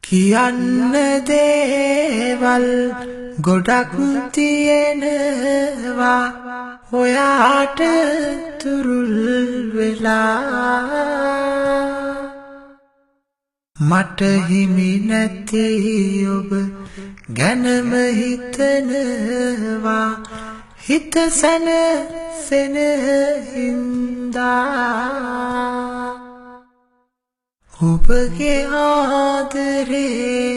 කියන්න දේවල් ගොඩක් තියෙනවා ඔයාට තුරුල් වෙලා. මට හිමි නැති ඔබ ගැනම හිතනවා හිත සැනසෙන හින්දා. ඔබගේ ආදරේ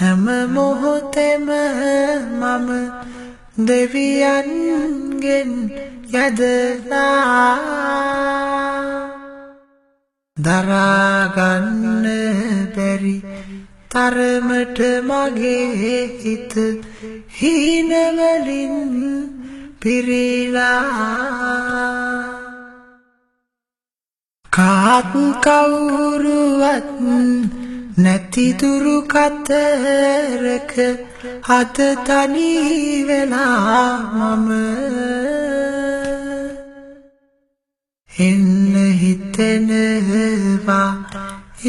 හැම මොහොතෙම මම දෙවියන්ගෙන් යදලා දරාගන්න බැරි තරමට මගේ හිත හීනවලින් පිරීලා. කාත් කවුරුවත් නැති දුරු කතරක අද තනි වෙලා මම එන්න හිතෙනවා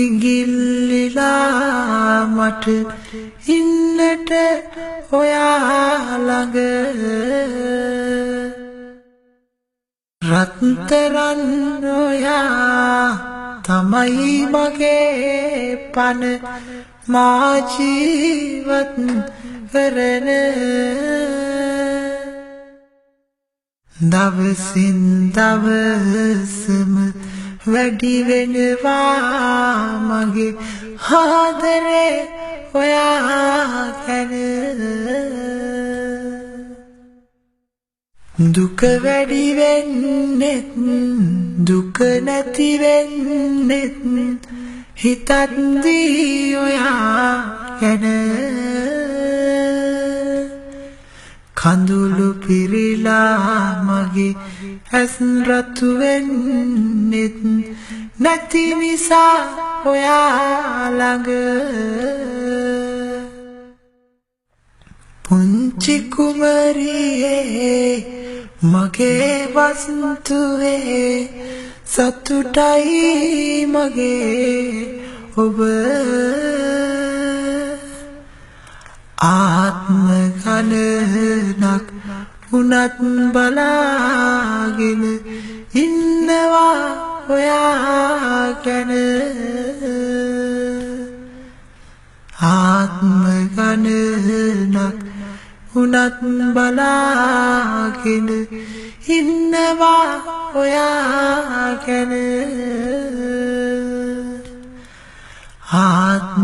ඉඟිල්ලිලා මට ඉන්නට ඔයා ළඟ. රත්තරන් ඔයා තමයි මගේ පණ මා ජීවත් කරන. දවසින් දවසම වැඩි වෙනවා මගේ ආදරේ ඔයා ගැන. දුක වැඩි වෙන්නෙත් දුක නැති වෙන්නෙත් හිතද්දී ඔයා ගැන. කඳුළු පිරීලා මගේ ඇස් රතු වෙන්නෙත් නැති නිසා ඔයා ළඟ. පුංචි කුමරියේ මගේ වස්තුවේ සතුටයි මගේ ඔබ. ආත්ම ගණනක් වුණත් බලාගෙන ඉන්නවා ඔයා ගැන. ආත්ම ගණනක් වුණත් බලාගෙන ඉන්නවා ඔයා ගැන.